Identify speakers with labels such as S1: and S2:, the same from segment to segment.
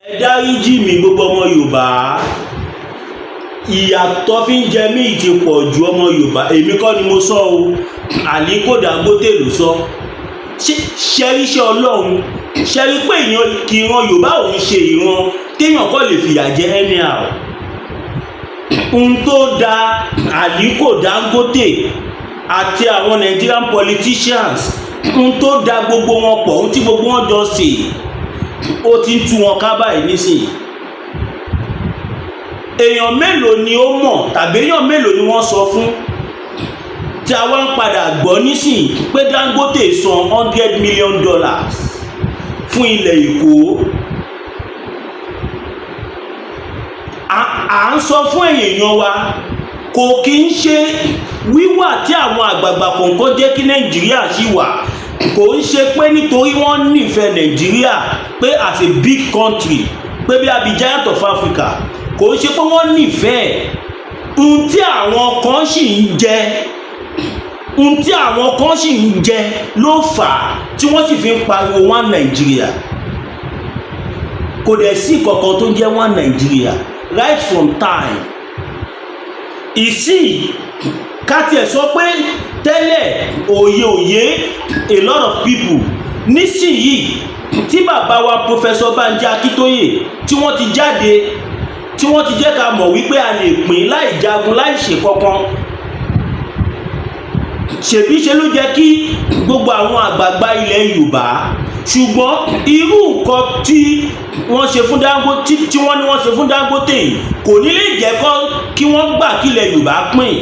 S1: Ẹ dáríjì mí, gbogbo ọmọ Yorùbá. Ìyàtọ̀ fi ń jẹ mí ti pọ̀ ju ọmọ Yorùbá. Èmi kọ́ ni mo sọ o, Aliko Dangote ló sọ. Ṣẹ́ríṣẹ́ Ọlọ́run ṣẹ́rí pé ìran kì ìran Yorùbá òun ṣe ìran téèyàn kọ́ lè fìyà jẹ anyhow. Ohun tó da Aliko Dangote àti àwọn Nigerian politicians, ohun tó da gbogbo wọn pọ̀, ohun tí gbogbo wọn jọ ṣe, ó ti ń tú wọn ká báyìí nísìnyí. Èèyàn mélòó ni ó mọ̀, tàbí èèyàn mélòó ni wọ́n sọ fún, tí a wá ń padà gbọ́ nísìnyí pé Dangote san $100 million fún ilẹ̀ Èkó? À ń sọ fún èèyàn wa, kò kí ń ṣe wíwà tí àwọn àgbààgbà kọ̀ọ̀kan jẹ́ kí Nàìjíríà ṣì wà. Kò ń ṣe pé nítorí wọ́n nífẹ̀ẹ́ Nàìjíríà pé as a big country, pé bí a bí giant of Africa. Kò ń ṣe pé wọ́n nífẹ̀ẹ́. Ohun tí àwọn kan sì ń jẹ, ohun tí àwọn kan sì ń jẹ ló fà á tí wọ́n sì fi ń pariwo one Nigeria. Kò dẹ̀ sí kankan tó ń jẹ́ one Nigeria right from time. Ìsìn ká tiẹ̀ sọ pé tẹ́lẹ̀ òye òye a lot of people. Nísìnyìí tí bàbá wa Professor Banji Akíntóyè, tí wọ́n ti jáde, tí wọ́n ti jẹ́ ká mọ̀ wípé a lè pín láì jagun, láì ṣe kankan, ṣèbí ṣe ló jẹ́ kí gbogbo àwọn àgbààgbà ilẹ̀ Yorùbá. Ṣùgbọ́n irú nǹkan tí wọ́n ṣe fún Dangote, tí wọ́n ní wọ́n ṣe fún Dangote yìí, kò ní lè jẹ́ kọ́ kí wọ́n gbà kí ilẹ̀ Yorùbá pín,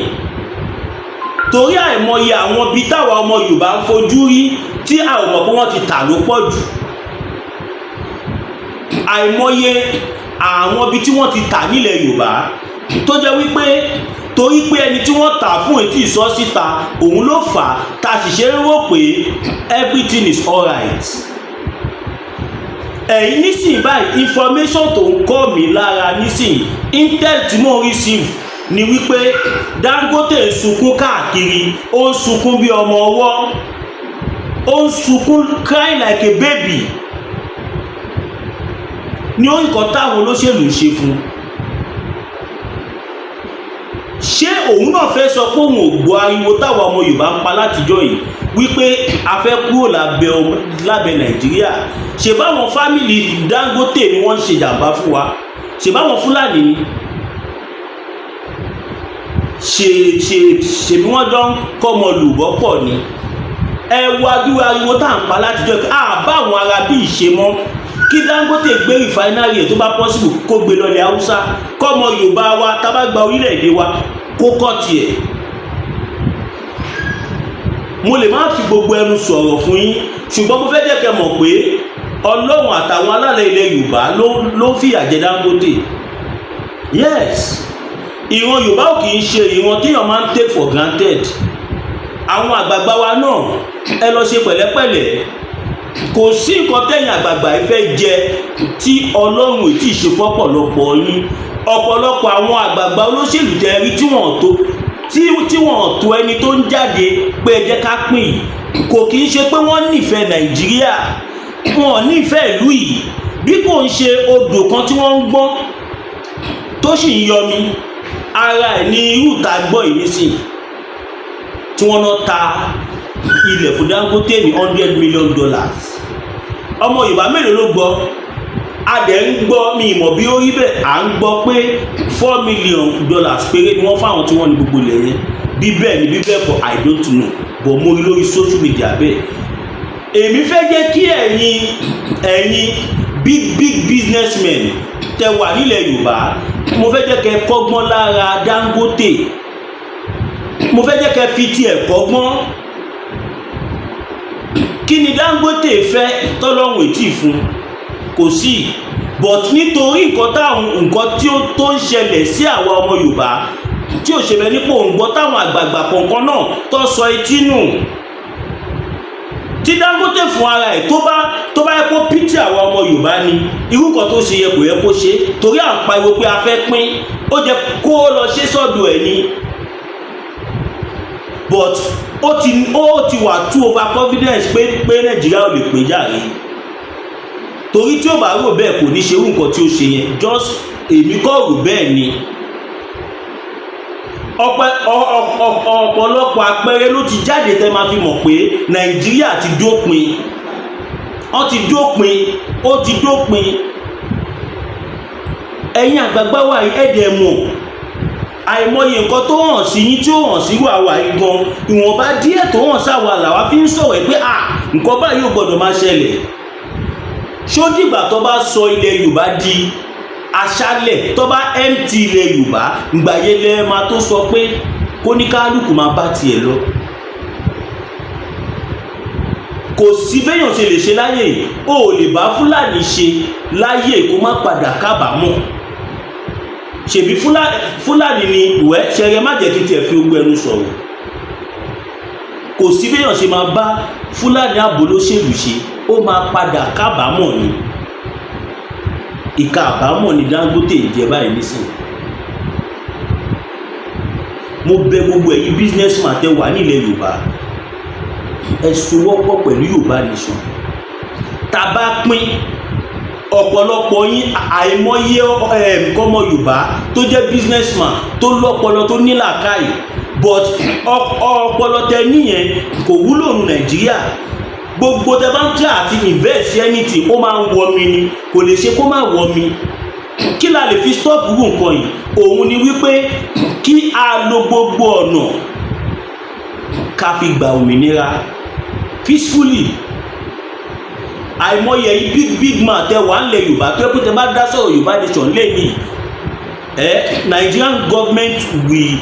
S1: torí àìmọye àwọn ibi táwa ọmọ Yorùbá ń fojú rí tí a ò mọ̀ pé wọ́n ti tà ló pọ̀ jù. Àìmọye àwọn ibi tí wọ́n ti tà nílẹ̀ Yorùbá tó jẹ́ wípé torí pé ẹni tí wọ́n tà fún ètí ìsọ síta, òun ló fà á tá a sì ṣe ń rò pé everything is alright. Ẹ̀yin nísìnyí báyìí, information tó ń kọ́ mi lára nísìnyí, intel tí mo receive ni wípé Dangote ń sunkún káàkiri, ó ń sunkún bí ọmọ ọwọ́, ó ń sunkún, crying like a baby, ní orí nǹkan táwọn olóṣèlú ń ṣe fún. Ṣé òun náà fẹ́ sọ pé òun ò gbọ́ ariwo táwọn ọmọ Yorùbá ń pa látijọ́ yìí wípé a fẹ́ kúrò lábẹ́ Nàìjíríà? Ṣe báwọn family Dangote ni wọ́n ń ṣe jàǹbá fún wa? Ṣe báwọn Fúlàní ni? Ṣe bí wọ́n jọ ń kọ́mọ lùbọ́ pọ̀ ni? Ẹ wo adúrú ariwo tá à ń pa látijọ́ yìí. Àbá àwọn ará bí ìṣe mọ́ kí Dangote gbé refinery ẹ̀, tó bá possible, kó gbé lọlẹ̀ Haúsá, kọ́mọ Yorùbá wa tá bá gba orílẹ̀-èdè wa kó kọ́ tiẹ̀. Mo lè má fi gbogbo ẹnu sọ̀rọ̀ fún yín, ṣùgbọ́n mo fẹ́ jẹ́ kẹ́ mọ̀ pé Ọlọ́run àtàwọn alálẹ̀ ilẹ̀ Yorùbá ló fìyà jẹ Dangote. Yes, ìran Yorùbá ò kì í ṣe ìran téèyàn máa ń take for granted. Àwọn àgbààgbà wa náà, ẹ lọ ṣe pẹ̀lẹ́pẹ̀lẹ́. Kò sí nǹkan tẹ̀yìn àgbààgbà yìí fẹ́ jẹ tí Ọlọ́run ò tí ì ṣe fọ́pọ̀lọpọ̀ yín. Ọ̀pọ̀lọpọ̀ àwọn àgbààgbà olóṣèlú tẹ rí tí wọ́n tó ẹni tó ń jáde pé ẹ jẹ́ ká pín yìí, kò kì í ṣe pé wọ́n nífẹ̀ẹ́ Nàìjíríà, wọn nífẹ̀ẹ́ ìlú yìí, bí kò ń ṣe odò kan tí wọ́n ń gbọ́n tó sì ń yọmi ara ẹ̀ ní irú ìta gbọ́ yìí nísìnyí, tí wọ́n náà ta ilẹ̀ fún Dangote ní $100 million. Ọmọ Yorùbá mélòó ló gbọ́? A dẹ̀ ń gbọ́, mi ìmọ̀ bí ó rí bẹ́ẹ̀, à ń gbọ́ pé $4 million péré ni wọ́n fáwọn tí wọ́n ní gbogbo ilẹ̀ yẹn. Bí bẹ́ẹ̀ ni, bí bẹ́ẹ̀ kọ́, I don't know, but mo rí lórí social media bẹ́ẹ̀. Èmi fẹ́ jẹ́ kí ẹ̀yin big big businessmen tẹ wà nílẹ̀ Yorùbá, mo fẹ́ jẹ́ kẹ́ kọ́gbọ́n lára Dangote. Mo fẹ́ jẹ́ kẹ́ fi tiẹ̀ kọ́gbọ́n. Kí ni Dangote fẹ́ tọ́lọ́run ètí fún? Kò sí. But nítorí nǹkan táwọn, nǹkan tí ó tó ń ṣẹlẹ̀ sí àwa ọmọ Yorùbá tí ò ṣe bẹ nípò ń gbọ́, táwọn àgbààgbà kọ̀ọ̀kan náà tó sọ etí nù, tí Dangote fún ara ẹ̀, tó bá yẹ kó pity àwa ọmọ Yorùbá ni, irú kan tó ṣe yẹ kò yẹ kó ṣe, torí à ń pariwo pé a fẹ́ pín, ó jẹ́ kó lọ ṣe sọ́dọ̀ ẹ̀ ni. But ó ti wà too over confidence pé Nàìjíríà ò lè pín jàre. Torí tí ó bá rò bẹ́ẹ̀, kò ní ṣerú nǹkan tí ó ṣe yẹn. Just èmi kọ́ rò bẹ́ẹ̀ ni. Ọ̀pọ̀lọpọ̀ àpẹẹrẹ ló ti jáde tẹ́ máa fi mọ̀ pé Nàìjíríà ti dópin. Wọ́n ti dópin, ó ti dópin. Ẹ̀yin àgbààgbà wa yìí, ẹ̀dẹ̀ mọ̀ àìmọye nǹkan tó hàn sí yín tí ó hàn sí wàwà yìí gan. Ìwọ̀nba díẹ̀ tó hàn sáwà làwa fi ń sọ̀rọ̀ pé à nǹkan báyìí ò gbọ́dọ̀ máa ṣẹlẹ̀. Ṣó dìgbà tó bá sọ ilẹ̀ Yorùbá di aṣálẹ̀, tó bá empty ilẹ̀ Yorùbá, ìgbà yẹn lẹ máa tó sọ pé kóníkálùkù máa bá tiẹ̀ lọ? Kò sí béèyàn ṣe lè ṣe láyè. O ò lè bá Fúlàní ṣe láyè kó má padà kábàámọ̀. Ṣèbí Fúlàní ni ìwẹ́ ṣẹrẹ. Má jẹ́ kí tiẹ̀ fi ogun ẹnu sọ̀rọ̀. Kò sí béèyàn ṣe máa bá Fúlàní àbólóṣèlú ṣe, ó máa padà kábàámọ̀ ni. Ìka àbámọ̀ ni Dangote ń jẹ báyìí nísìnyí. Mo bẹ̀ gbogbo ẹ̀yin businessman tẹ́ wà nílẹ̀ Yorùbá, ẹ sowọ́pọ̀ pẹ̀lú Yorùbá Nation. Tá a bá pín, ọ̀pọ̀lọpọ̀ yín, àìmọye ọmọ Yorùbá tó jẹ́ businessman, tó lọ́pọlọ, tó nílàákàyè, but ọpọlọ tẹ níyẹn kò wúlò ní Nàìjíríà. Gbogbo tẹ bá ń try àti invest anything, ó máa ń wọ mi ni, kò lè ṣe kó má wọ mi. Kí la lè fi stop irú nǹkan yìí? Òun ni wípé kí a lo gbogbo ọ̀nà ká fi gba òmìnira peacefully. Àìmọye yìí big big man tẹ wà ńlẹ̀ Yorùbá tó yẹ kó tẹ bá dá sọ̀rọ̀ Yorùbá Nation lẹ́yìn ẹ, Nigerian government will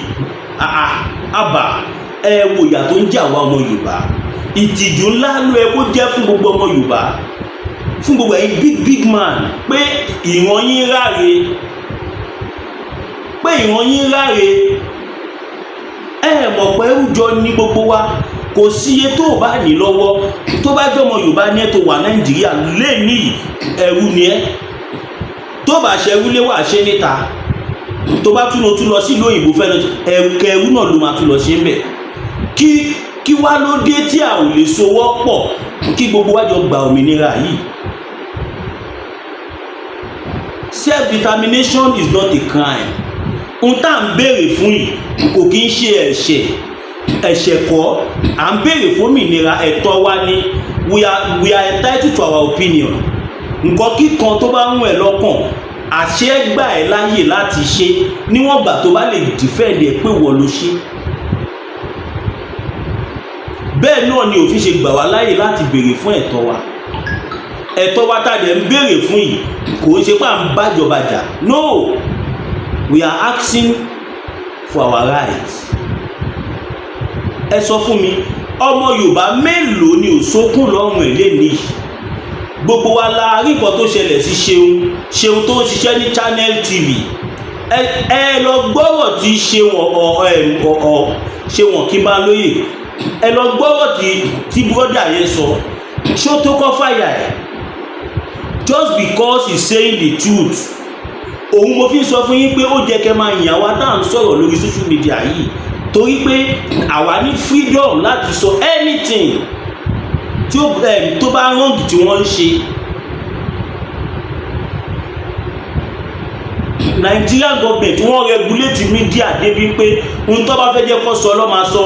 S1: àbá ẹ wo ìyà tó ń jẹ àwa ọmọ Yorùbá. Ìtìjú ńlá ló yẹ kó jẹ́ fún gbogbo ọmọ Yorùbá, fún gbogbo ẹ̀yin big big man, pé ìran yín ráre, pé ìran yín ráre. Ẹ mọ̀ pé ẹrújọ ní gbogbo wa. Kò sí iye tó o bá ní lọ́wọ́, tó bá jọmọ Yorùbá ní ẹ tó wà Nàìjíríà lẹ́ẹ̀ní, ẹrú ni ẹ. Tó bá ṣẹrú lé, wà ṣe níta. Tó bá tún lọ, tún lọ sílùú òyìnbó, fẹ́ lọ ẹrú kẹrú náà ló máa tún lọ ṣe ń bẹ̀. Kí wá ló dé tí a ò lè sowọ́ pọ̀ kí gbogbo wa jọ gba òmìnira yìí? Self-determination is not a crime. Ohun tá à ń béèrè fún yìí kò kí ń ṣe ẹ̀ṣẹ̀. Ẹ̀ṣẹ̀ kọ́. À ń béèrè fún òmìnira, ẹ̀tọ́ wa ni. We are entitled to our opinion. Nǹkan kíkan tó bá ń wẹ̀ lọ́kàn, àṣẹ gbà ẹ́ láyè láti ṣe, níwọ̀n gbà tó bá lè defend ẹ̀ pé wọ́n ló ṣe. Bẹ́ẹ̀ náà ni òfin ṣe gbà wá láyè láti béèrè fún ẹ̀tọ́ wa. Ẹ̀tọ́ wa tá a dẹ̀ ń béèrè fún yìí, kò ń ṣe pé à ń bájọba jà. No, we are asking for our rights. Ẹ sọ fún mi, ọmọ Yorùbá mélòó ni ò sókún lọ́rùn ẹ̀ lénìí? Gbogbo wa la rí nǹkan tó ṣẹlẹ̀ sí Ṣeun Ṣeun tó ń ṣiṣẹ́ ní Channel TV. Ẹ lọ gbọ́rọ̀ tí Ṣeun ọ ẹ ọ Ṣeun kí bá lóye. Ẹ lọ gbọ́rọ̀ tí brother yẹn sọ. Ṣó tó kọ́ fàyà ẹ̀ just because he's saying the truth? Òun mo fi ń sọ fún yín pé ó jẹ́ kẹ́ máa yàn wá tá à ń sọ̀rọ̀ lórí social media yìí, torí pé àwa ní freedom láti sọ anything tí ó tó bá wrong tí wọ́n ń ṣe. Nigerian government, wọ́n regulate media débi pé ohun tó bá fẹ́ jẹ́ kó sọ ló máa sọ.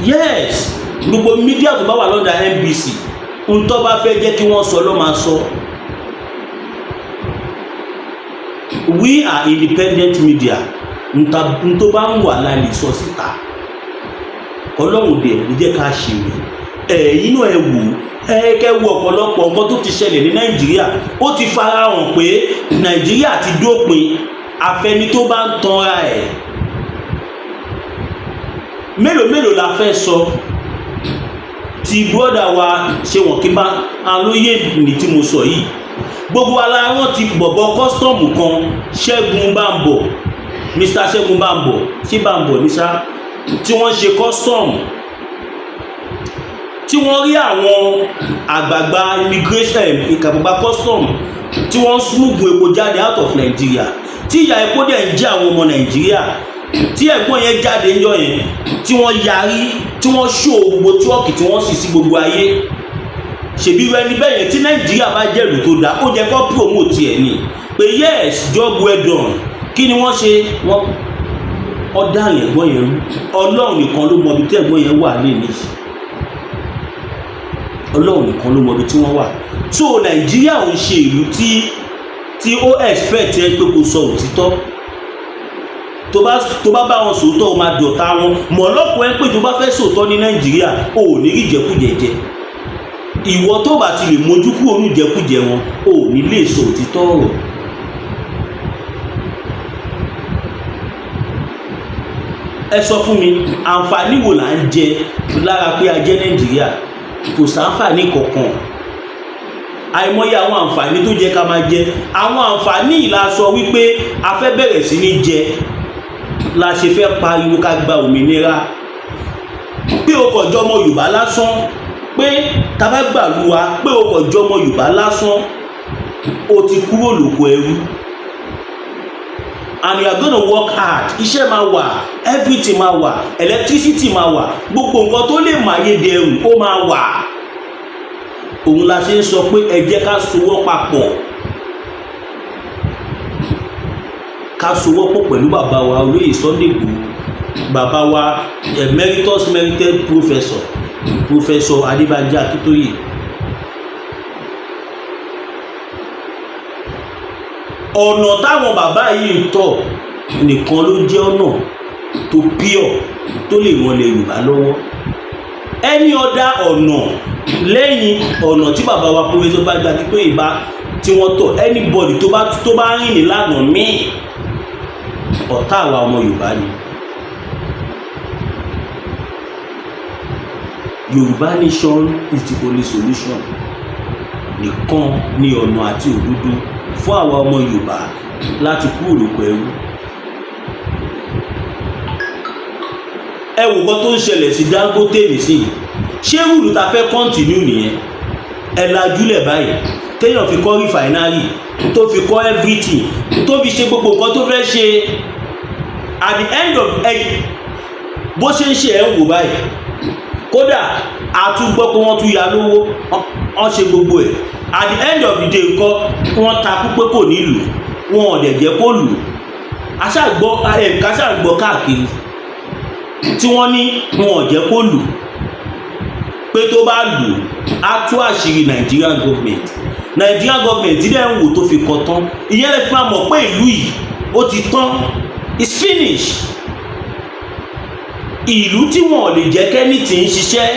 S1: Yes, gbogbo media tó bá wà lọ́dà NBC, ohun tó bá fẹ́ jẹ́ kí wọ́n sọ ló máa sọ. We are independent media. N tó bá ń wà la lè sọ síta. Ọlọ́run dẹ̀ ló jẹ́ ká ṣèwé. Ẹ̀yin náà, ẹ wò ẹ, kẹ́ wo ọ̀pọ̀lọpọ̀ nǹkan tó ti ṣẹlẹ̀ ní Nàìjíríà. Ó ti fara hàn pé Nàìjíríà ti dópin. Àfẹni tó bá ń tanra ẹ̀. Mélòó mélòó la fẹ́ sọ ti brother wa ṣe wọ́n kí n bá alóye ní tí mo sọ yìí? Gbogbo wa la wọ́n ti bọ̀bọ̀ custom kan, Ṣẹ́gun Bámbọ̀, Mr Ṣẹ́gun Bámbọ̀, ṣé Bámbọ̀ ní sá, tí wọ́n ṣe custom, tí wọ́n rí àwọn àgbààgbà immigration, àgbààgbà custom, tí wọ́n smuggle epo jáde out of Nigeria, tí ìyà epo dẹ̀ ń jẹ́ àwọn ọmọ Nàìjíríà, tí ẹ̀gbọ́n yẹn jáde ńjọ́ yẹn, tí wọ́n yarí, tí wọ́n ṣó gbogbo truck, tí wọ́n sì sí gbogbo ayé. Ṣèbí irú ẹni bẹ́ẹ̀ yẹn, tí Nàìjíríà bá jẹ́rù tó dáa, ó jẹ́ kó promote ẹ̀ ni pé, "Yes, job well done." Kí ni wọ́n ṣe? Wọ́n ọ̀daràn ẹ̀gbọ́n yẹn rú. Ọlọ́run nìkan ló mọ ibi tí ẹ̀gbọ́n yẹn wà lẹ́ni. Ọlọ́run nìkan ló mọ ibi tí wọ́n wà. So Nàìjíríà ò ń ṣe ìlú tí ó expect ẹ pé kó sọ òtítọ́. Tó bá bá wọn sòótọ́, ó máa dọ̀tá wọn mọ̀ lọ́pọ̀ ẹ pé tó bá fẹ́ sòótọ́ ní Nàìjíríà, ò ní rí ìjẹkújẹ jẹ. Ìwọ tó bá ti lè mójú kúrò ní ìjẹkújẹ wọn, ò ní lè sọ òtítọ́ ọ̀rọ̀. Ẹ sọ fún mi, àǹfààní wo là ń jẹ lára pé a jẹ́ Nàìjíríà? Kò sáǹfààní kankan. Àìmọye àwọn àǹfààní tó jẹ́ ká máa jẹ, àwọn àǹfààní yìí la sọ wípé a fẹ́ bẹ̀rẹ̀ sí ní jẹ, la ṣe fẹ́ pariwo ká gba òmìnira. Pé o kò jọ ọmọ Yorùbá lásán, pé tá bá gbàlúwa, pé o kò jọ ọmọ Yorùbá lásán, o ti kúrò lóko ẹrú and you are gonna work hard. Iṣẹ́ máa wà, everything máa wà, electricity máa wà, gbogbo nǹkan tó lè máyé dẹrùn ó máa wà. Òun la ṣe ń sọ pé ẹ jẹ́ ká sowọ́ papọ̀, ká sowọ́pọ̀ pẹ̀lú bàbá wa olóyè Sunday Igboho, bàbá wa emeritus merited professor, Professor Adébánjí Akíntóyè. Ọ̀nà táwọn bàbá yìí ń tọ̀ nìkan ló jẹ́ ọ̀nà tó pure tó lè ran ilẹ̀ Yorùbá lọ́wọ́. Any other ọ̀nà lẹ́yìn ọ̀nà tí bàbá wa Professor Bánjí Akíntóyè bá tí wọ́n tọ̀, anybody tó bá rìn nílànà míì, ọ̀tá àwa ọmọ Yorùbá ni. Yorùbá nation is the only solution nìkan ní ọ̀nà àti òdodo fún àwa ọmọ Yorùbá láti kúrò lóko ẹrú. Ẹ wò nǹkan tó ń ṣẹlẹ̀ sí Dangote nísìnyí. Ṣé rule ta fẹ́ continue nìyẹn? Ẹ lajúlẹ̀ báyìí, téèyàn fi kọ́ refinery, tó fi kọ́ everything, tó fi ṣe gbogbo nǹkan tó fẹ́ ṣe, at the end of ẹ bó ṣe ń ṣe, ẹ̀ ń wò báyìí. Kódà a tún gbọ́ pé wọ́n tún ya lówó, wọ́n ṣe gbogbo ẹ̀. At the end of the day ńkọ́? Wọ́n takú pé kò ní lò, wọn ò dẹ̀ jẹ́ kó lò. Aṣáàgbọ́ ẹ̀ka ṣáàgbọ́ káàkiri tí wọ́n ní wọn ò jẹ́ kó lò, pé tó bá lò á tú àṣírí Nigerian government. Nigerian government tí dẹ̀ ń wò tó fi kọ́ tán, ìyẹn lè fi máa mọ̀ pé ìlú yìí ó ti tán, it's finished. Ìlú tí wọn ò lè jẹ́ kẹ́ni tí ń ṣiṣẹ́.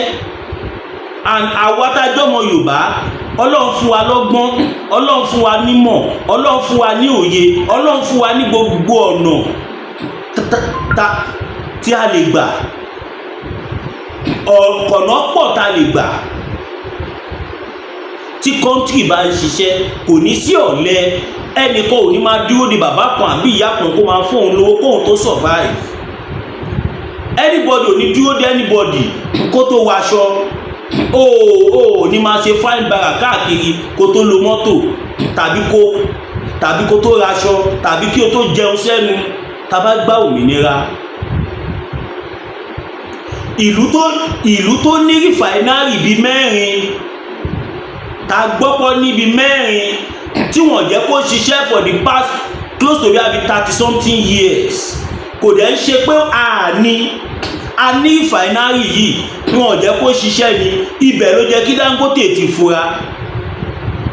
S1: And àwa tá a jọ́mọ Yorùbá, Ọlọ́run fún wa lọ́gbọ́n, Ọlọ́run fún wa nímọ̀, Ọlọ́run fún wa ní òye, Ọlọ́run fún wa ní gbogbo ọ̀nà tí a lè gbà, ọ̀nà pọ̀ tá a lè gbà. Tí country bá ń ṣiṣẹ́, kò ní sí ọ̀lẹ. Ẹnìkan ò ní máa dúró de bàbá kan àbí ìyá kan kó máa fóun lówó kóun tó survive. Anybody ò ní dúró de anybody kó tó wọṣọ. O ò ní máa ṣe fine bara káàkiri kó tó lo mọ́tò, tàbí kó tó raṣọ, tàbí kí o tó jẹun sẹ́nu. Tá bá gbà òmìnira, ìlú tó ní refinery bíi mẹ́rin, tá gbọ́pọ̀ níbi mẹ́rin, tí wọ́n jẹ́ kó ṣiṣẹ́ for the past close to bí 30 something years, kò dẹ̀ ń ṣe pé a ní refinery yìí, wọ́n jẹ́ kó ṣiṣẹ́ ni. Ibẹ̀ ló jẹ́ kí Dangote ti fura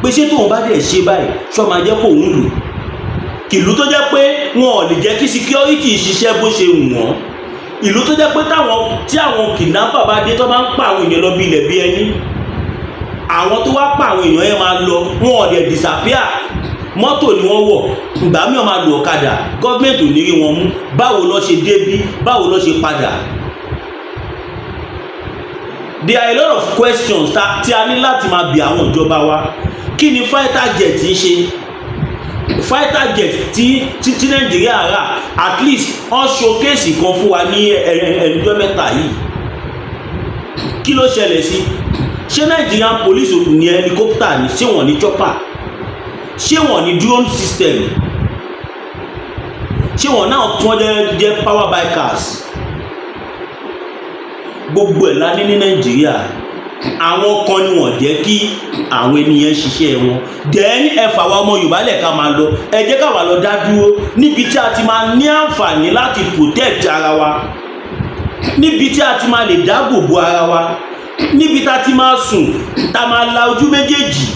S1: pé ṣé tóun bá dẹ̀ ṣe báyìí, ṣọ́ máa jẹ́ kóun lò ìlú tó jẹ́ pé wọn ò lè jẹ́ kí security ṣiṣẹ́ bó ṣe wù wọ́n, ìlú tó jẹ́ pé táwọn tí àwọn kidnapper bá dé, tó máa ń pa àwọn èèyàn lọ bí ilẹ̀ bí ẹni, àwọn tó wá pa àwọn èèyàn yẹn máa lọ, wọn ò dẹ̀ disappear. Mọ́tò ni wọ́n wọ̀, ìgbà míì wọ́n máa lo ọ̀kadà, gọ́ọ̀mẹ̀ntì ò ní rí wọn mú. Báwo ló ṣe débí? Báwo ló ṣe padà? There are a lot of questions tí a ní láti máa bi àwọn ìjọba wa. Kí ni fighter jet ń ṣe? Fighter jet tí Nàìjíríà rà, at least wọ́n showcase kan fún wa ní ẹnujọ́ mẹ́ta yìí. Kí ló ṣẹlẹ̀ sí? Ṣé Nigerian police ní helicopter ni? Ṣé wọ́n ní chopper? Ṣé wọ́n ní drone system? Ṣé wọ́n náà tún jẹ́ power bikers? Gbogbo ẹ̀ la ní ní Nàìjíríà. Àwọn kan ni wọ́n jẹ́ kí àwọn ènìyàn ṣiṣẹ́ wọn. Then ẹ fà wá ọmọ Yorùbá lẹ̀ ká máa lọ. Ẹ jẹ́ ká wà lọ dá dúró níbi tí a ti máa ní àǹfààní láti protect ara wa, níbi tí a ti máa lè dáàbò bo ara wa, níbi tá a ti máa sùn, tá a máa la ojú méjèèjì,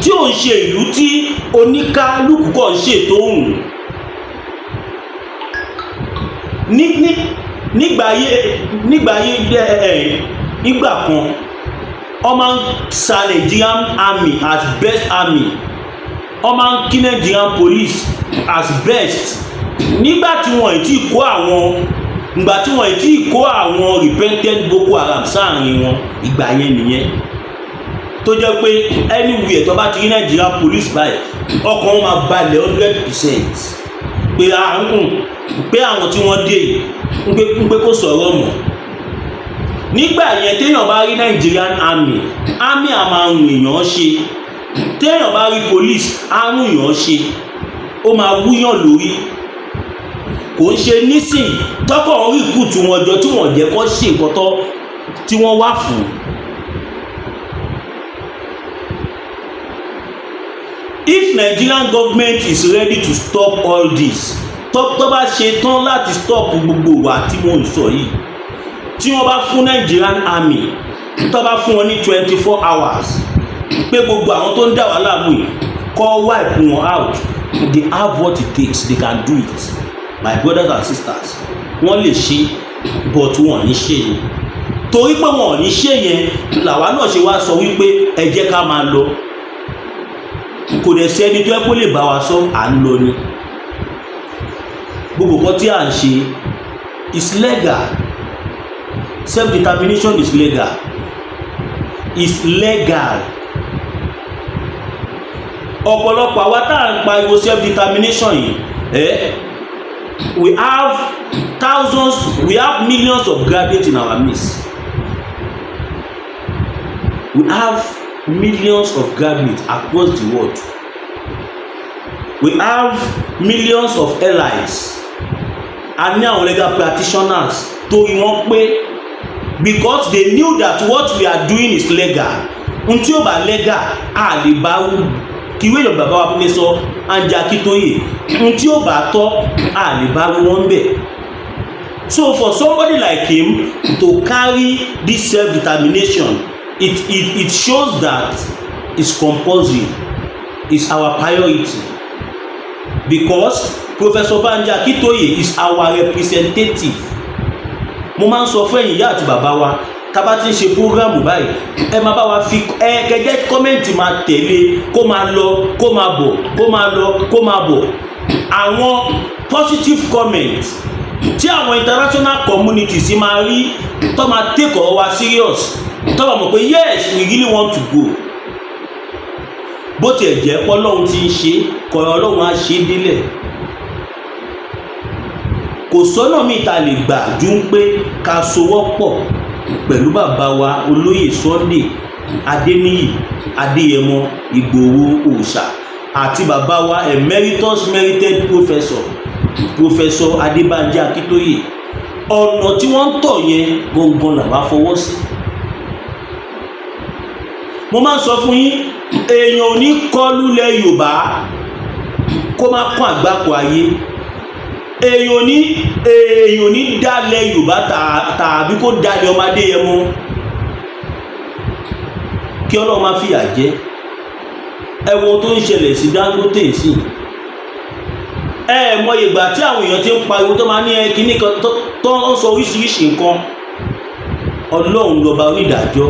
S1: tí ò ń ṣe ìlú tí oníkálukú kàn ń ṣètò òun ní nígbà ayé ẹ. Nígbà kan, wọ́n máa ń sa Nigerian Army as best army, wọ́n máa ń kí Nigerian Police as best nígbà tí wọ́n ì tí kó àwọn, ìgbà tí wọ́n ì tí kó àwọn repentant Boko Haram sáàrin wọn. Ìgbà yẹn nìyẹn tó jẹ́ pé anywhere tó bá ti rí Nigerian Police báyìí, ọkàn wọn máa balẹ̀ 100% pé àrùn pé àwọn tí wọ́n dé yìí ń pé kó sọ̀rọ̀ mọ́. Nígbà yẹn, téèyàn bá rí Nigerian Army, army a máa rùn èèyàn ṣe. Téèyàn bá rí police, á rùn èèyàn ṣe, ó máa wúyàn lórí. Kò ń ṣe nísìn tọkọ̀ ń recruit wọn jọ tí wọ́n jẹ́ kó ṣe nǹkan tó tí wọ́n wá fún. If Nigerian government is ready to stop all this, tó bá ṣe tán láti stop gbogbo ìwà tí mò ń sọ yìí, tí wọ́n bá fún Nigerian Army, tó bá fún wọn ní 24 hours pé gbogbo àwọn tó ń dà wá láàmú yìí, kó wipe wọn out, they have what it takes, they can do it. My brothers and sisters, wọ́n lè ṣe, but wọn ò ní ṣe ni. Torí pé wọn ò ní ṣe yẹn làwa náà ṣe wá sọ wípé ẹ jẹ́ ká máa lọ. Kò dẹ̀ sí ẹni tó ẹ kó lè bá wa sọ, à ń lọ ni. Gbogbo nǹkan tí à ń ṣe is legal. Self determination is legal, is legal. Ọ̀pọ̀lọpọ̀ àwa tá à ń pariwo self determination yìí, we have thousands, we have millions of graduates in our midst. We have millions of graduates across the world. We have millions of elites. A ní àwọn legal practitioners torí wọ́n pé because they knew that what we are doing is legal. N tí ó bá legal, a lè bá kíwé ìjọba bàbá wa Professor Banji Akintoye. N tí ó bá tọ́, a lè bá wọn bẹ̀. So for somebody like him to carry this self-determination, it shows that it's compulsory, it's our priority, because Professor Banji Akintoye is our representative. Mo máa ń sọ fún ẹ̀yin ìyá àti bàbá wa, tá bá ti ń ṣe program báyìí, ẹ máa bá wa fi ẹ kẹjẹ comment máa tẹ̀lé, kó máa lọ, kó máa bọ̀, kó máa lọ, kó máa bọ̀. Àwọn positive comment tí àwọn international communities máa rí, tó máa take ọ̀rọ̀ wa serious, tó máa mọ̀ pé yes, we really want to go. Bó tiẹ̀ jẹ́ pé Ọlọ́run ti ń ṣe kọ̀ọ̀rọ̀, Ọlọ́run á ṣe é délẹ̀. Kò sọ́nà míì tá a lè gbà ju ń pé ká sowọ́pọ̀ pẹ̀lú bàbá wa Olóyè Sunday Adéníyì Adéyẹmọ Ìgbòho Òòṣà àti bàbá wa emeritus merited professor, Professor Adébánjí Akíntóyè. Ọ̀nà tí wọ́n ń tọ̀ yẹn gangan làwa fọwọ́ sí. Mo máa ń sọ fún yín, èèyàn ò ní kọlu ilẹ̀ Yorùbá kó má kún àgbákò ayé. Èèyàn ò ní dálẹ̀ Yorùbá tàbí kó dálẹ̀ ọmọ Adéyẹmọ kí Ọlọ́run má fìyà jẹ. Ẹ wo tó ń ṣẹlẹ̀ sí Dangote sí. Ẹ mọ ìgbà tí àwọn èèyàn ti ń pariwo tó máa ní ẹ kíní kan tó ń sọ oríṣiríṣi nǹkan. Ọlọ́run lọ́ba onídàájọ́.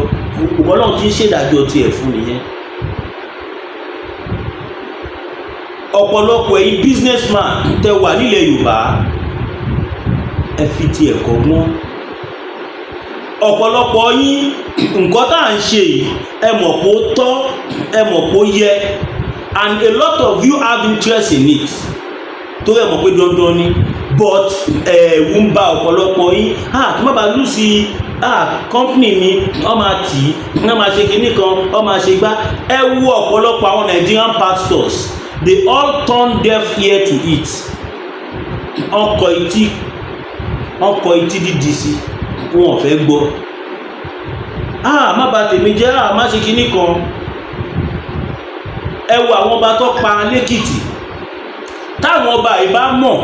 S1: Ọlọ́run ti ń ṣèdájọ́ tiẹ̀ fún nìyẹn. Ọ̀pọ̀lọpọ̀ ẹ̀yin businessman tẹ wà nílẹ̀ Yorùbá, ẹ fi ti ẹ̀kọ́ gbọ́n. Ọ̀pọ̀lọpọ̀ yín, nǹkan tá à ń ṣe yìí, ẹ mọ̀ pé ó tọ́, ẹ mọ̀ pé ó yẹ, and a lot of you have interest in it, torí ẹ mọ̀ pé dandan ni. But ẹ̀rù ń ba ọ̀pọ̀lọpọ̀ yín. Ah, kí má bàa lose ah company mi, wọ́n máa tì í, wọ́n máa ṣe kinní kan, wọ́n máa ṣe gbá. Ẹ wo ọ̀pọ̀lọpọ̀ àwọn Nigerian pastors, they all turn deaf ear to it. Ọkọ̀ etí dídì sí, wọn ò fẹ́ gbọ́. Ah, má bà tèmi jẹ́, ah, má ṣe kinní kan. Ẹ wo àwọn ọba tó pa lẹ́kìtì. Táwọn ọba yìí bá mọ̀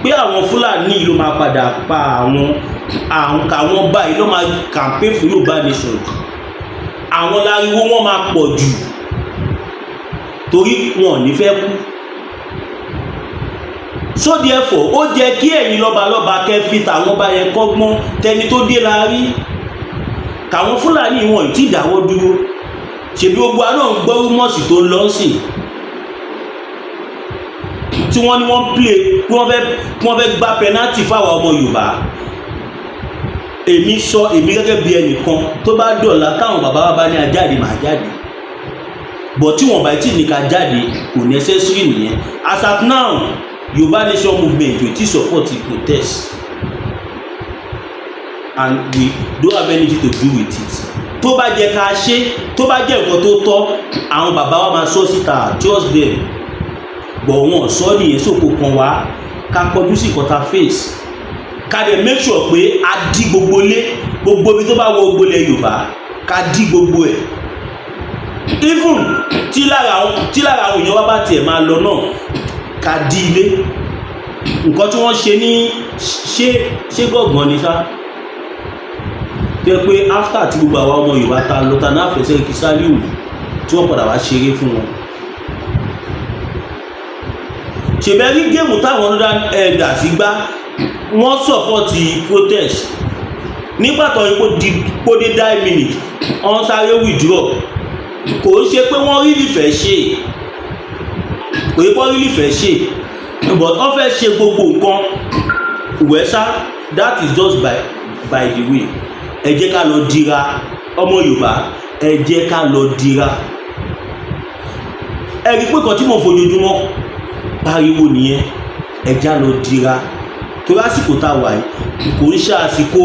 S1: pé àwọn Fúlàní ló máa padà pa àwọn ọba yìí, ló máa campaign fún Yorùbá nation jù, àwọn láriwo wọn máa pọ̀ jù, torí wọn ò ní fẹ́ kú. So therefore, ó jẹ́ kí ẹ̀yin lọ́balọ́ba kẹ́ fi tàwọn ọba yẹn kọ́gbọ́n. Tẹni tó dé la rí, tàwọn Fúlàní wọn ì tí ì dáwọ́ dúró. Ṣèbí gbogbo àná ń gbọ́ rumours tó ń lọ sí, tí wọ́n ní wọ́n play, kí wọ́n fẹ́ gbá penalty fáwọn ọmọ Yorùbá. Èmi sọ, èmi gẹ́gẹ́ bí ẹnìkan, tó bá dọ̀la táwọn bàbá wa bá ní ajáde, màá jáde. But tí wọ́n bá tí ní ká jáde, kò necessary nìyẹn. As at now, Yorùbá Nation movement ò tí support the protest and we don't have anything to do with it. Tó bá jẹ́ ká ṣe, tó bá jẹ́ nǹkan tó tọ́, àwọn bàbá wa máa sọ síta. Trust them. But wọn sọ nìyẹn, sóko kan wá ká kọjú sí nǹkan tá face, ká dẹ̀ make sure pé a dí gbogbo lé, gbogbo ibi tó bá wọ gbogbo ilẹ̀ Yorùbá, ká dí gbogbo ẹ̀. Even tí lára àwọn èèyàn wa bá tiẹ̀ máa lọ náà, ká dí ilé. Nǹkan tí wọ́n ṣe ní ṣé gọ̀gàn ni ṣá, tó yẹ pé after tí gbogbo àwa ọmọ Yorùbá ta lọ ta náà fẹsẹ̀ kí Sálíù, tí wọ́n padà wá ṣeré fún wọn. Ṣèbẹ́ rí game táwọn northern elders gbá, wọ́n support protest. Nígbà tó yẹ kó dé die minute, wọ́n sáré withdraw. Kò ń ṣe pé wọ́n really fẹ́ ṣe, kò yẹ kó really fẹ́ ṣe, but wọ́n fẹ́ ṣe gbogbo nǹkan wẹ́sà. That is just by the way. Ẹ jẹ́ ká lọ dira, ọmọ Yorùbá, ẹ jẹ́ ká lọ dira. Ẹ rí pé kan tí mo fojoojúmọ́ pariwo nìyẹn. Ẹ já lọ dira, torí àsìkò tá a wà yìí kò ń ṣe àsìkò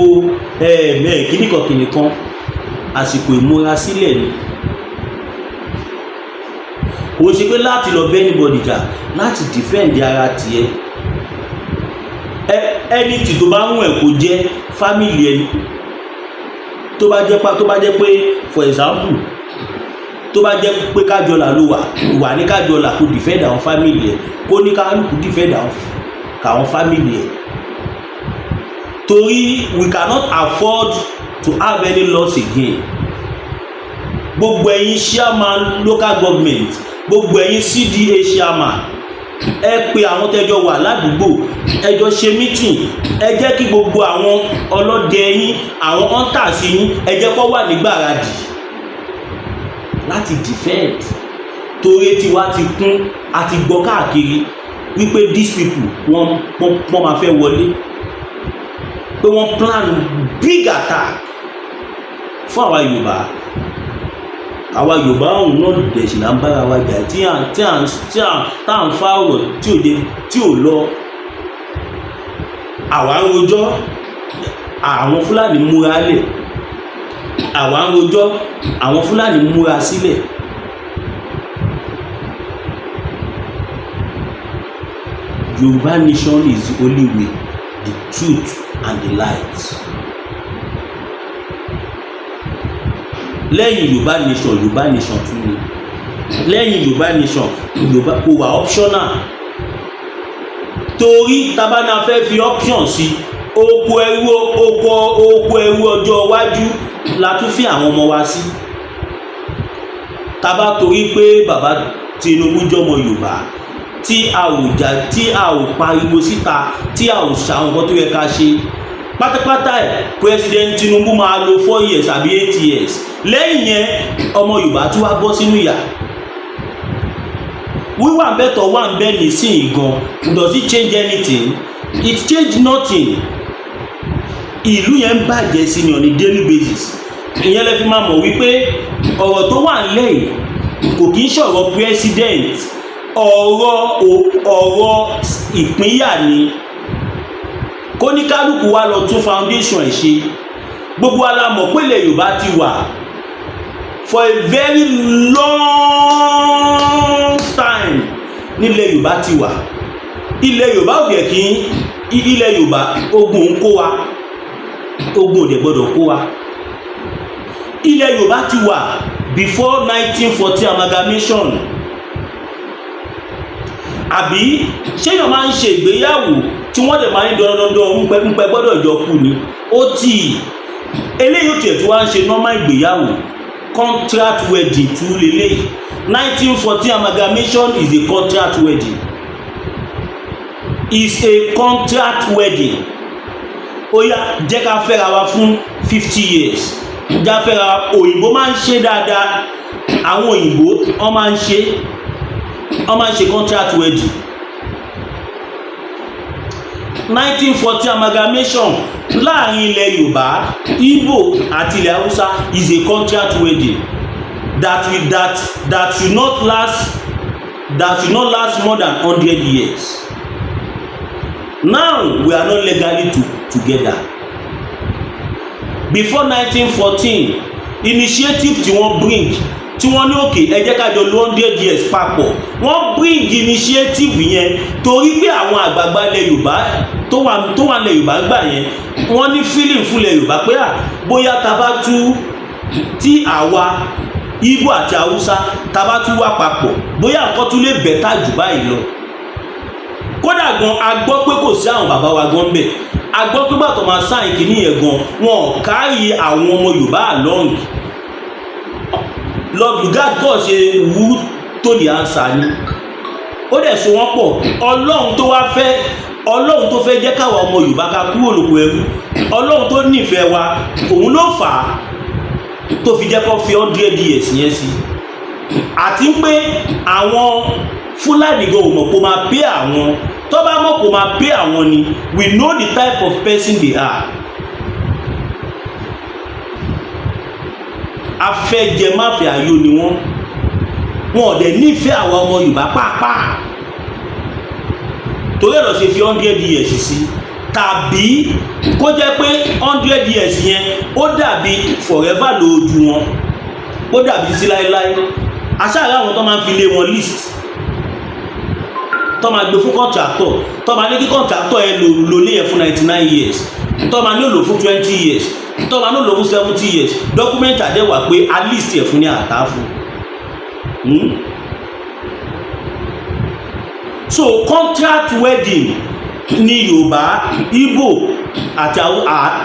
S1: kíníkan kíníkan, àsìkò ìmúrasílẹ̀ ni. Kò ń ṣe pé láti lọ bẹ́ anybody jà, láti defend ara tiẹ̀. Ẹni tí tó bá ń wẹ̀, kó jẹ́ family ẹni, tó bá jẹ́ pé, for example, tó bá jẹ́ pé Kájọlà ló wà, wà ní Kájọlà, kó defend àwọn family ẹ̀, kó ní kálukú defend àwọn family ẹ̀, torí we cannot afford to have any loss again. Gbogbo ẹ̀yin chairman local government, gbogbo ẹ̀yin CDA chairman, ẹ pe àwọn tẹ́jọ wà ládùúgbò, ẹ jọ ṣe meeting. Ẹ jẹ́ kí gbogbo àwọn ọlọ́dẹ yín, àwọn hunters yín, ẹ jẹ́ kó wà nígbàradì láti defend, torí tiwa ti kún. A ti gbọ́ káàkiri wípé these people, wọ́n máa fẹ́ wọlé, pé wọ́n plan big attack fún àwa Yorùbá. Àwa Yorùbá ọ̀hún náà dẹ̀ sì là ń bára wa jà, tí à tí à tí à tá à ń fa ọ̀rọ̀ tí ò dé, tí ò lọ. Àwa ń rojọ́, àwọn Fúlàní múra lẹ̀. Àwa ń rojọ́, àwọn Fúlàní múra sílẹ̀. Yorùbá nation is the only way, the truth and the light. Lẹ́yìn Yorùbá nation, Yorùbá nation tún ni. Lẹ́yìn Yorùbá nation, Yorùbá kò wà optional, torí tabana fẹ́ fi option sí oko ẹrú, oko ẹrú ọjọ́ iwájú la tún fi àwọn ọmọ wa sí. Tábà torí pé bàbá Tinubu jọmọ Yorùbá, tí a ò jà, tí a ò pariwo síta, tí a ò ṣàwọn nǹkan tó yẹ ká ṣe pátápátá ẹ̀, President Tinubu máa lo 4 years àbí 8 years. Lẹ́yìn yẹn, ọmọ Yorùbá tún wá bọ́ sínú ìyà. Wíwà bẹ́tọ̀ wà ń bẹ́ nísìnyí gan, does it change anything? It change nothing. Ìlú yẹn ń bàjẹ́ sí ni on a daily basis. Ìyẹn lè fi máa mọ̀ wípé ọ̀rọ̀ tó wà nílẹ̀ yìí kò kí ń ṣọ̀rọ̀ president, ọ̀rọ̀ ìpínyà ni. Kóníkálukú wa lọ tún foundation ẹ̀ ṣe. Gbogbo wa la mọ̀ pé ilẹ̀ Yorùbá ti wà for a very long time. Nílẹ̀ Yorùbá ti wà, ilẹ̀ Yorùbá ò dẹ̀ kí ilẹ̀ Yorùbá, ogun ń kó wa, ogun ò dẹ̀ gbọ́dọ̀ kó wa. Ilẹ̀ Yorùbá ti wà before 1914 amalgamation. Àbí ṣéyàn máa ń ṣe ìgbéyàwó tí wọ́n dẹ̀ máa ń dandandandan ń pẹ́ gbọ́dọ̀ jọ kú ni? Ó tì í, eléyìí ó tiẹ̀ tí wọ́n á ń ṣe normal ìgbéyàwó. Contract wedding tú leléyìí. 1914 amalgamation is a contract wedding, is a contract wedding. Ó yá, jẹ́ ká fẹ́ra wa fún 50 years, jẹ́ ká fẹ́ra wa. Òyìnbó máa ń ṣe dáadáa. Àwọn òyìnbó, wọ́n máa ń ṣe contract wedding. 1914 amalgamation láàrin ilẹ̀ Yorùbá, Igbo àti ilẹ̀ Haúsá is a contract wedding that will that that should not last that should not last more than 100 years. Now we are not legally together. Before 1914 initiative tí wọ́n bring, tí wọ́n ní òkè, ẹ jẹ́ ká jọ lo 100 years papọ̀, wọ́n bring initiative yẹn torí pé àwọn àgbààgbà ilẹ̀ Yorùbá tó wà ilẹ̀ Yorùbá gbà yẹn, wọ́n ní feeling fún ilẹ̀ Yorùbá pé à bóyá ta bá tú tí àwa Igbo àti Haúsá ta bá tú wà papọ̀, bóyá nǹkan tún lè better jù báyìí lọ. Kódà gan, a gbọ́ pé kò sí àwọn bàbá wa gan bẹ̀. A gbọ́ pé gbàtọ̀ máa sign kìíní yẹn gan, wọn ò carry àwọn ọmọ Yorùbá along. Lord Lugard kọ́ ṣe wú tó the answer ni, ó dẹ̀ so wọ́n pọ̀. Ọlọ́run tó wá fẹ́, Ọlọ́run tó fẹ́ jẹ́ káwa ọmọ Yorùbá ká kúrò lóko ẹrú, Ọlọ́run tó nífẹ̀ẹ́ wa, òun ló fà á tó fi jẹ́ kó fi 100 years yẹn sí. Àti pé àwọn Fúlàní gan ò mọ̀ kó máa pé àwọn tó bá mọ̀ kó máa pé àwọn ni. We know the type of person they are. Afẹ́jẹmáfẹ́ ayọ̀ ni wọ́n. Wọn ò dẹ̀ nífẹ̀ẹ́ àwọn ọmọ Yorùbá pàápàá, torí ẹ̀ lọ ṣe fi 100 years sí, tàbí kó jẹ́ pé 100 years yẹn, ó dàbí forever lójú wọn, ó dàbí sí láéláé. Aṣáájú àwọn tó máa ń fi lé wọn list, tó máa gbé fún contractor, tó máa ní kí contractor yẹn lò lé yẹn fún 99 years, tó máa ní lò fún 20 years, tó máa ní lò fún 70 years. Document àdẹ́wà pé at least ẹ̀ fún ní àtà fún. So contract wedding ní Yorùbá, Igbo àti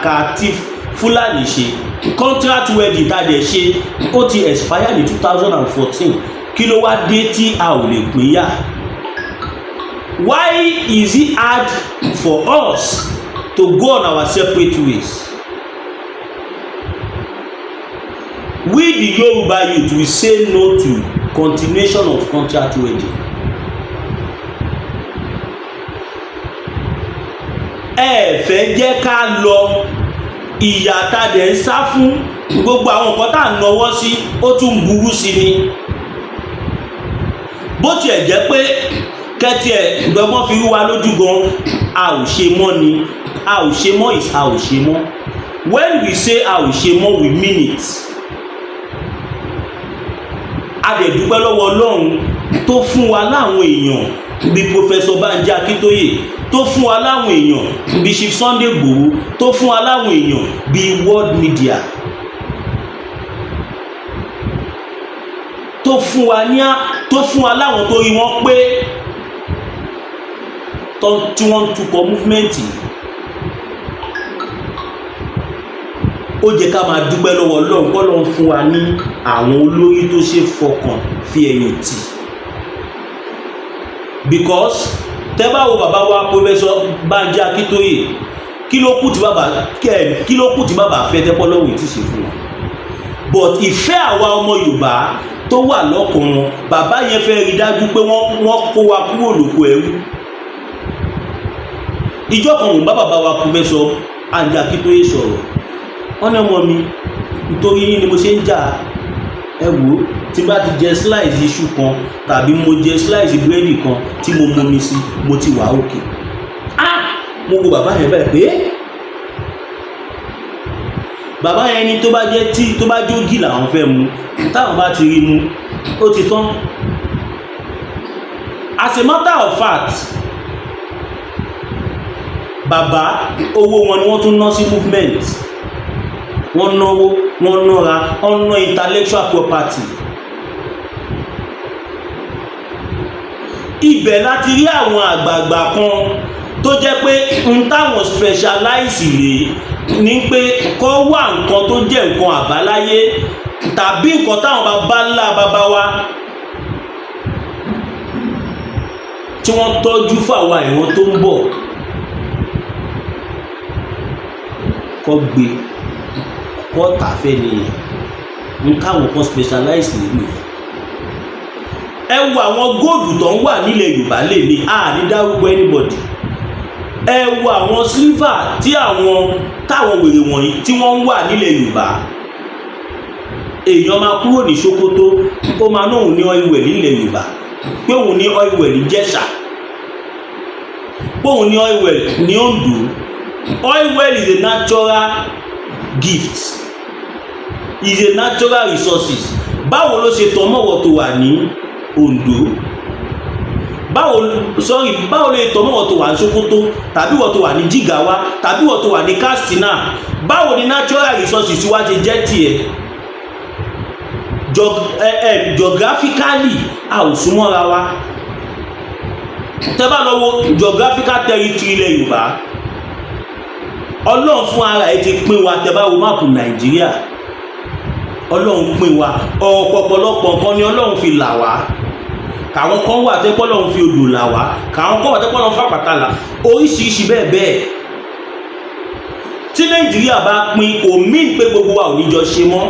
S1: àti Fúlàní ṣe. Contract wedding tá a dẹ̀ ṣe, ó ti expire ní 2014. Kí ló wá dé tí a ò lè pín yà? Why is it hard for us to go on our separate ways? We the Yoruba youth, we say no to continuation of contract wedding. Ẹ fẹ́ jẹ́ ká lọ, ìyà tá a dẹ̀ ń sá fún, gbogbo àwọn nǹkan tá à ń nọwọ́ sí, ó tún burú sí ni. Bó tiẹ̀ jẹ́ pé kẹ́tì ẹ̀ gbọ́gbọ́n fi rú wa lójú gan, a ò ṣe mọ́ ni. A ò ṣe mọ́ is a ò ṣe mọ́. When we say a ò ṣe mọ́, we mean it. A dẹ̀ dúpẹ́ lọ́wọ́ Ọlọ́run tó fún wa láwọn èèyàn bíi Professor Banji Akíntóyè, tó fún wa láwọn èèyàn bíi Chief Sunday Igboho, tó fún wa láwọn èèyàn bíi world media, tó fún wa ní tó fún wa láwọn tó rí wọn pé tí wọ́n ń tukọ̀ movement. Ó jẹ́ ká máa dúpẹ́ lọ́wọ́ Ọlọ́run kọ́ ló ń fún wa ní àwọn olórí tó ṣe fọkàn fi ẹ̀yìn tì, because tẹ́ bá wo bàbá wa Professor Banji Akíntóyè, kí ló kù tí bàbá fẹ́ tẹ́pọ́ lọ́wọ́ ìtì ṣe fún wọn? But ìfẹ́ àwa ọmọ Yorùbá tó wà lọ́kàn wọn, bàbá yẹn fẹ́ rí dájú pé wọ́n kó wa kúrò lóko ẹrú. Ìjọ kan, mò ń bá bàbá wa Professor Banji Akíntóyè sọ̀rọ̀. Wọ́n ní, "Ọmọ mi, nítorí yín ni mo ṣe ń jà. Ẹ wò ó, tí bá ti jẹ slice iṣu kan tàbí mo jẹ slice búrẹ́dì kan tí mo momi sí, mo ti wà òkè." Ah, mo wo bàbá yẹn báyìí pé bàbá yẹn ní tó bá jẹ́ tí tó bá jógì làwọn fẹ́ mu, táwọn bá ti rí mu, ó ti tán. As a matter of fact, bàbá, owó wọn ni wọ́n tún ná sí movement. Wọ́n náwó, wọ́n nára, wọ́n ná intellectual property. Ibẹ̀ láti rí àwọn àgbààgbà kan tó jẹ́ pé n táwọn specialize rèé ní pé kọ́ wá nǹkan tó jẹ́ nǹkan àbáláyé tàbí nǹkan táwọn baba ńlá baba wa tí wọ́n tọ́jú fáwa ìran tó ń bọ̀ kọ́ gbé kọ́ tàfẹ́ nìyẹn. N táwọn kan specialize nínú yẹn. Ẹ wo àwọn góòdù tó ń wà nílẹ̀ Yorùbá lè ní a ní dárúkọ anybody. Ẹ wo àwọn silver tí àwọn táwọn wèrè wọ̀nyí tí wọ́n ń wà nílẹ̀ Yorùbá. Èèyàn máa kúrò ní Sokoto, ó máa náà ní oil well nílẹ̀ Yorùbá, pé òun ní oil well ní Jẹ̀ṣà, pé òun ní oil well ní Oǹdó. Oil well is a natural gift, is a natural resources. Báwo ló ṣe tọ́ mọ́wọ́ tó wà ní Oǹdó? Báwo, sorry, báwo ló ṣe tọ́ mọ́wọ́ tó wà ní Sokoto, tàbí wọ́n tó wà ní Jigawa, tàbí wọ́n tó wà ní Katsina? Báwo ni natural resources wá ṣe jẹ́ tiẹ̀? Geographically, a ò súnmọ́ra wa. Tẹ́ bá lọ wo geographical territory ilẹ̀ Yorùbá, Ọlọ́run fún ara ẹ̀ ti pín wa. Tẹ́ bá wo map Nàìjíríà, Ọlọ́run pín wa. Ọ̀pọ̀lọpọ̀ nǹkan ni Ọlọ́run fi là wá. Kàwọn kan wà tẹ́ pé Ọlọ́run fi odò là wá, kàwọn kan wà tẹ́ pé Ọlọ́run fàpàtà là, oríṣiríṣi bẹ́ẹ̀ bẹ́ẹ̀. Tí Nàìjíríà bá pín, kò mean pé gbogbo wa ò ní jọ ṣe mọ́.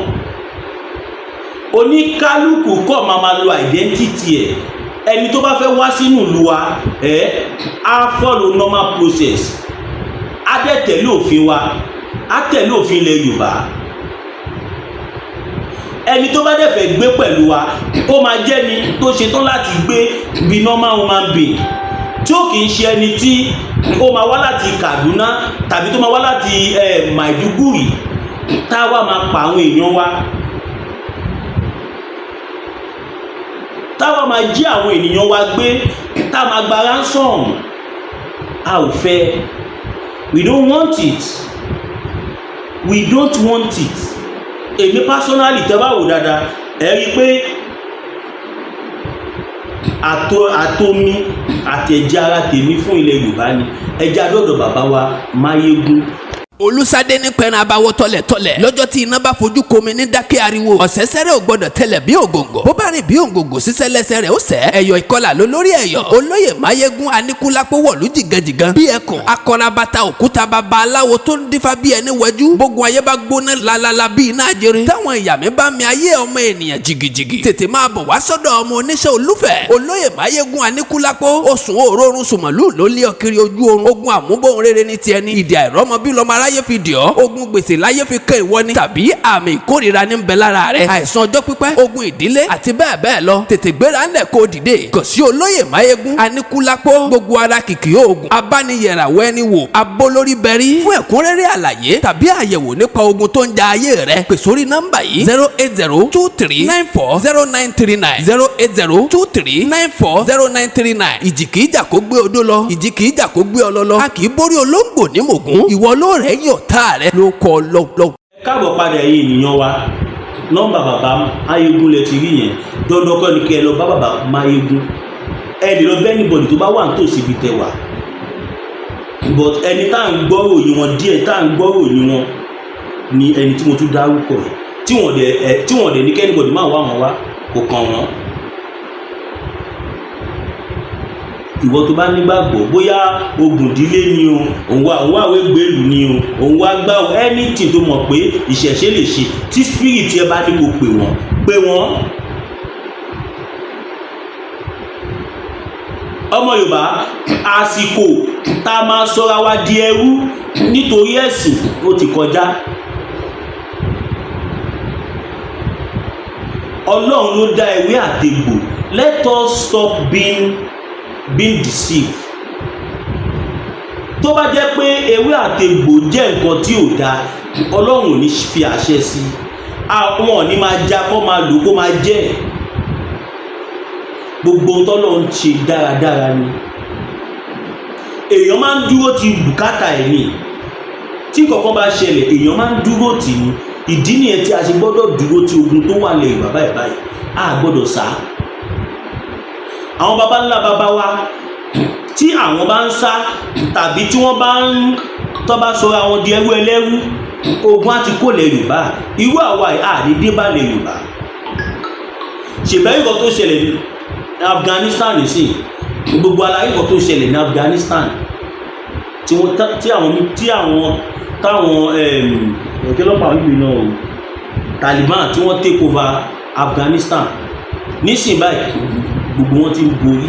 S1: Oníkálukú kọ́ máa lo identity ẹ̀. Ẹni tó bá fẹ́ wá sínú ìlú wa, ẹ̀ á follow normal process, á dẹ̀ tẹ̀lé òfin wa, á tẹ̀lé òfin ilẹ̀ Yorùbá. Ẹni tó bá dẹ̀ fẹ́ gbé pẹ̀lú wa, ó máa jẹ́ ni tó ṣetán láti gbé bí normal human being, tí ó kì í ṣe ẹni tí ó máa wá láti Kaduna tàbí tó máa wá láti Maiduguri, tá a wá máa pa àwọn èèyàn wa, táwa máa jí àwọn ènìyàn wa gbé, tá a máa gba ransom. A ò fẹ́. We don't want it, we don't want it. Èmi personally, tẹ́ bá wò dáadáa, ẹ rí i pé àtomi àtẹ̀jẹ́ ara tèmi fún ilẹ̀ Yorùbá ni. Ẹjẹ́ adọ́dọ̀ bàbá wa Máyégún.
S2: Olùsádé ní pẹ̀rẹ̀ abawọ́ tọ́lẹ̀tọ́lẹ̀ lọ́jọ́ tí iná bá fojú komi ní dákẹ́ ariwo. Ọ̀sẹ̀sẹ̀rẹ̀ ò gbọ́dọ̀ tẹlẹ̀ bí ògòǹgò, bó bá rìn bí ògòǹgò sísẹ́ lẹ́sẹ̀ rẹ̀ ó sẹ́. Ẹ̀yọ̀ ìkọlà ló lórí ẹ̀yọ̀. Olóyè Máyégún Aníkúlápó wọ̀lú jìgànjìgàn bí ẹkùn akọrabata òkúta, baba aláwo tó ń dífá bí ẹni wẹjú. Bógun ayé bá gbóná lalala bí iná ajere, táwọn ìyá mi bá mi ayé ọmọ ènìyàn jìgìjìgì, tètè máa bọ̀ wá sọ́dọ̀ ọmọ oníṣẹ́ olúfẹ̀, olóyè Máyégún Aníkúlápó. Oṣùn òórùn sùmọ̀lú ló lé ọ kiri ojú oorun. Ogun àmúbọ̀n rere ní tiẹ̀ ní ìdí àìrọ́mọ bí lọ́mọ aráyé fi dì ọ́. Ogun gbèsè láyé fi kẹ́ ìwọ ni, tàbí àmì ìkórìíra ní bẹ lára rẹ, àìsàn ọjọ́ pípẹ́, ogun ìdílé àti bẹ́ẹ̀ bẹ́ẹ̀ lọ. Tètè gbéra ńlẹ̀ kó dìde kàn sí olóyè Máyégún Aníkúlápó. Gbogbo ara kìkì oògùn abániyẹ̀ràwọ̀ ẹni wò abólórí bẹ̀rí. Fún ẹ̀kúnrẹ́rẹ́ àlàyé tàbí àyẹ̀wò nípa ogun tó ń ja ayé rẹ, pè sórí nọ́mbà yìí: 08023940939, 08023940939. Ìjì kìí jà kó gbé odó lọ, ìjì kìí jà kó gbé ọlọ lọ. A kì í borí olóńgbò ní mògún. Ìwọ ló rẹ̀ yọ̀ tá rẹ ló kọ lọ.
S1: Káàbọ̀ padà, ẹ̀yin ènìyàn wa. Nọ́mbà bàbá Máyégún lẹ ti rí yẹn. Dandan kọ́ ni kí ẹ lọ bá bàbá Máyégún. Ẹ lè lọ bẹ́ anybody tó bá wà nítòsí ibi tẹ wà, but ẹni tá à ń gbọ́ ròyìn wọn díẹ̀, tá à ń gbọ́ ròyìn wọn ni ẹni tí mo tún dárúkọ ẹ̀, tí wọ́n dẹ̀ ní k'anybody máa wá wọn wá, kò kàn wọ́n. Ìwọ tó bá nígbàgbọ́, bóyá ogun ìdílé ni o, òun wá àwé gbèlú ni o, òun wá gbá o, anything tó mọ̀ pé ìṣẹ̀ṣe lè ṣe, tí spirit ẹ bá ní kó pè wọ́n, pè wọ́n. Ọmọ Yorùbá, àsìkò tá a máa sọra wa di ẹrú nítorí ẹ̀sìn ó ti kọjá. Ọlọ́run ló dá ewé àtegbò. Let us stop being deceived. Tó bá jẹ́ pé ewé àtegbò jẹ́ nǹkan tí ò dáa, Ọlọ́run ò ní fi àṣẹ sí i. Àwọn ò ní máa já kó máa lò kó máa jẹ́. Gbogbo ohun tọ́lọ́run ṣe dáradára ni. Èèyàn máa ń dúró ti bùkátà ẹ̀ ní. Tí nǹkan bá ṣẹlẹ̀, èèyàn máa ń dúró tì ní. Ìdí nìyẹn tí a ṣe gbọ́dọ̀ dúró tí ogun tó wà lẹ́yìn bàbá ẹ̀ báyìí. A gbọ́dọ̀ sá. Àwọn baba ńlá baba wa, tí àwọn bá ń sá tàbí tí wọ́n bá ń tọ́ bá sọra wọn di ẹrú ẹlẹ́rú, ogun á ti kó lẹ̀ Yorùbá. Irú àwa yìí, àní dé bá lẹ̀ Yorùbá. Ṣèbẹ́ nǹkan tó ṣẹlẹ̀ ní Afghanistan nísìn, gbogbo aláyé, nǹkan tó ṣẹlẹ̀ ní Afghanistan tí wọ́n tí àwọn tí àwọn táwọn ọ̀kẹ́lọ́pàá ń gbìn náà o, Taliban, tí wọ́n take over Afghanistan nísìn báyìí, gbogbo wọn ti ń borí,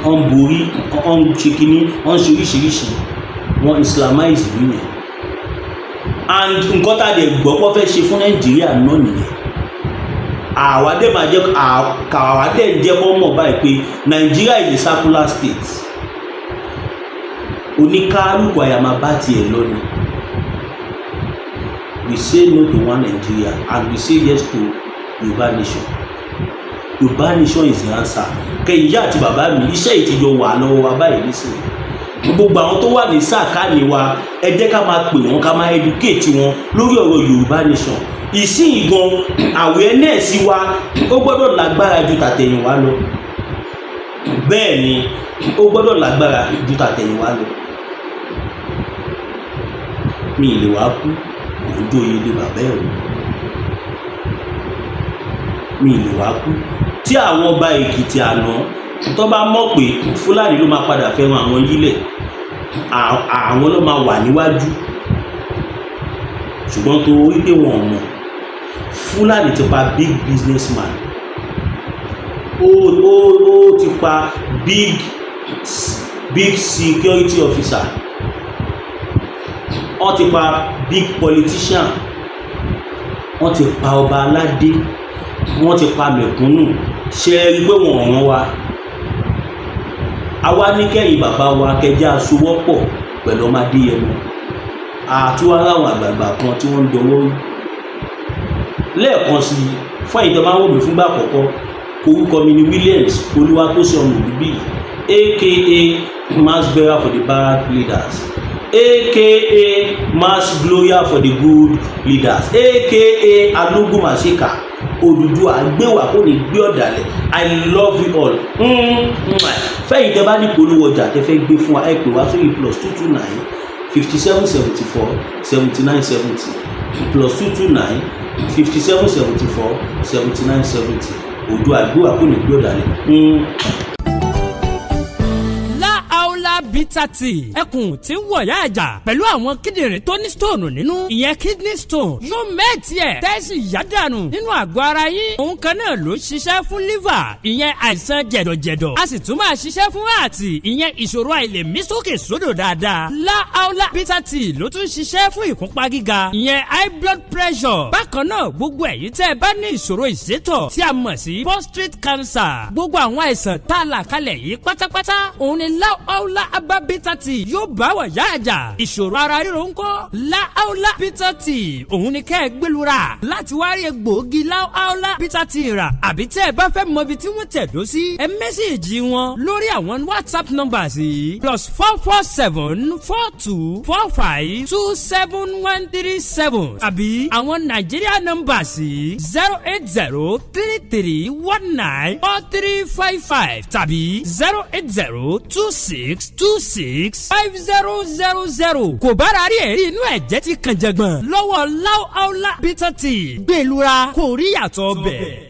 S1: wọ́n ń borí, wọ́n ń ṣe kínní, wọ́n ń ṣe oríṣiríṣi, wọ́n islamize ìlú yẹn. And nǹkan tá a dẹ̀ gbọ́ pọ́ fẹ́ ṣe fún Nàìjíríà náà nìyẹn. Àwa dẹ̀ máa jẹ́, àwa dẹ̀ ń jẹ́ kó mọ̀ báyìí pé Nàìjíríà is a secular state. Oníkálukú àyà máa bá tiẹ̀ lọ ni. We say no to one Nigeria and we say yes to Yorùbá nation. Yorùbá nation is the answer. Kẹyìn ìyá àti bàbá mi, iṣẹ́ yìí ti yọ wà lọ́wọ́ wa báyìí nísìnyí. Gbogbo àwọn tó wà ní sàkáàní wa, ẹ jẹ́ ká máa pè wọ́n, ká máa educate wọn lórí ọ̀rọ̀ Yorùbá nation. Ìsìn gan, awareness wa ó gbọ́dọ̀ lágbára ju tàtẹ̀yìnwá lọ. Bẹ́ẹ̀ ni, ó gbọ́dọ̀ lágbára ju tàtẹ̀yìnwá lọ. Mi ì lè wá kú kò ń jóye lé bàbá ẹ̀ o. Mi ì lè wá kú. Tí àwọn ọba Èkìtì àná tó bá mọ̀ pé Fúlàní ló máa padà fẹ́ràn àwọn yílẹ̀, àwọn ló máa wà níwájú. Ṣùgbọ́n tó rí pé wọn ò mọ̀, Fúlàní ti pa big businessman, ó ti pa big big security officer, wọ́n ti pa big politician, wọ́n ti pa ọba aládé, wọ́n ti pa mẹ̀kúnnù. Ṣe é rí i pé wọ́n ràn wá? Àwa ní kẹ́yìn bàbá wa kẹjá aṣọwọ́pọ̀ pẹ̀lú ọmọ Adéyẹmọ àti wàá àwọn àgbààgbà kan tí wọ́n ń dọwọ́ rú. Lẹ́ẹ̀kan sí i, fún ẹ̀yin tó máa ń wò mí fúngbà àkọ́kọ́, orúkọ mi ni Williams Olúwatósìn ọmọ òbíbí, aka mass burial for the bad leaders, aka mass gloria for the good leaders, aka alógúnmàṣíkà. Odùduwà gbéwà kò ní gbé ọ̀dàlẹ̀. I love you all. Fẹ́yìn tẹ́ bá ní polówó ọjà tẹ́ fẹ́ gbé fún wa, ẹ pè wá sórí +229 57 74 79 70, +229 57 74 79 70. Oòduà gbéwà kò ní gbé ọ̀dàlẹ̀.
S3: Láàólà Bitter Tea, ẹkùn tí ń wọ̀yá àjà pẹ̀lú àwọn kíndìnrín tó ní stone nínú, ìyẹn kidney stone, yóò mẹ́ẹ̀tì ẹ̀ tẹ́sí yádànù nínú àgọ́ ara yín. Òun kan náà ló ṣiṣẹ́ fún liver, ìyẹn àìsàn jẹ̀dọ̀jẹ̀dọ̀. A sì tún máa ṣiṣẹ́ fún heart, ìyẹn ìṣòro àìlèmí sókè sódò dáadáa. Láàólà Bitter Tea ló tún ṣiṣẹ́ fún ìfúnpá gíga, ìyẹn high blood pressure. Bákan náà, gbogbo ẹ̀yin tẹ́ ẹ bá ní ìṣòro ìsétọ̀ tí a mọ̀ sí prostate cancer, gbogbo àwọn àìsàn tá a là kalẹ̀ yìí pátápátá, òun ni Láàólà Herbal Bitter Tea yóò bá wà yá àjà. Ìṣòro ara ríro ńkọ́? Láàólà Bitter Tea, òun ni kẹ́ ẹ gbẹlura láti wá rí egbòogi Láàólà Bitter Tea rà. Àbí tẹ́ ẹ bá fẹ́ mọ ibi tí wọ́n tẹ̀dó sí, ẹ message wọn lórí àwọn WhatsApp numbers yìí: +44 7424 527137, àbí àwọn Nàìjíríà numbers yìí: 08033194355 tàbí 08026265000. Kò bára rí ẹ̀rí inú ẹ̀jẹ̀ ti kàn jẹ̀gbọ̀n lọ́wọ́ Láàólà Bitter Tea, gbẹ̀lura kò rí yàtọ̀ bẹ̀.